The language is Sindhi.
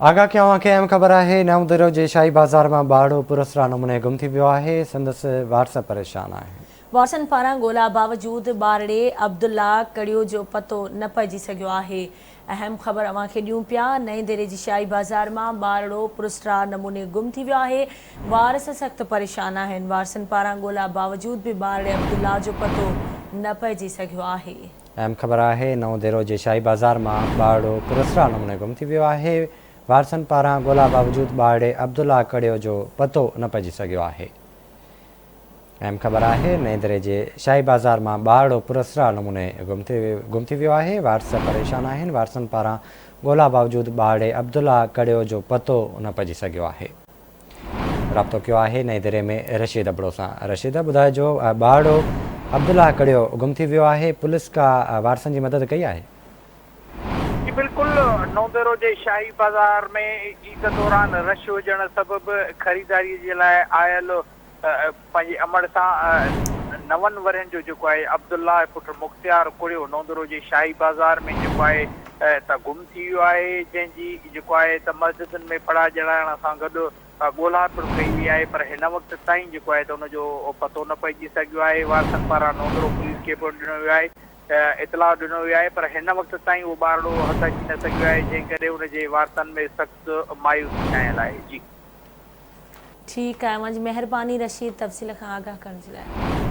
آگاهه ڪيان اوهان کي اهم خبر آهي نئون ديرو جي شاهي بازار مان ٻارڙو پراسرار نموني گم ٿي ويو آهي سندس وارث پريشان آهن. وارثن پاران ڳولا باوجود ٻارڙي عبدالله ڪڙيو جو پتو نه پئجي سگهيو آهي. اهم خبر اوهان کي ڏيون پيا نئين ديري جي شاهي بازار مان ٻارڙو پراسرار نموني گم ٿي ويو آهي وارث سخت پريشان آهن وارثن پاران ڳولا باوجود به ٻارڙي عبدالله جو پتو نه پئجي سگهيو آهي. اهم خبر آهي نئون ديرو جي شاهي بازار مان ٻارڙو پراسرار نموني گم ٿي ويو آهي، وارثن پاران ڳولا باوجود ٻارڙي عبدالله ڪڙيو جو پتو نه پئجي سگهيو آهي. اهم خبر آهي نئين دري جي شاهي بازار مان ٻارڙو پراسرار نموني گم ٿي ويو آهي، وارث پريشان آهن، وارثن پاران ڳولا باوجود ٻارڙي عبدالله ڪڙيو جو پتو نه پئجي سگهيو آهي. رابطو ڪيو آهي نئين دري ۾ رشيد ابڙو سان رشيد ٻڌائجو ٻارڙو عبدالله ڪڙيو گم ٿي ويو آهي پوليس ڪا وارثن جي مدد ڪئي آهي؟ جي بلڪل نئون ديرو جي شاهي بازار ۾ عيد دوران رش هجڻ سبب خريداري جي لاء آيل پنهنجي امڙ سان نون ورهين جو جيڪو آهي عبدالله پٽ مختيار ڪڙيو نئون ديرو جي شاهي بازار ۾ جيڪو آهي ته گم ٿي ويو آهي جنهن جي جيڪو آهي ته مسجدن ۾ پڙا ڄڙائڻ سان گڏ ڳولها پڻ ڪئي وئي آهي پر هن وقت تائين جيڪو آهي ته ان جو پتو نه پئجي سگهيو آهي وارثن پاران نئون ديرو پوليس کي پڻ ڏنو ويو آهي اطلاع ڏنو ويو آهي پر هن وقت تائين اهو ٻارڙو هٿ اچي نه سگهيو آهي جنهن ڪري ان جي وارثن ۾ سخت مايوسي ڇانيل آهي جي. ٺيڪ آهي اوهان جي مهرباني رشيد تفصيل کان آگاهه ڪرڻ جي لاء.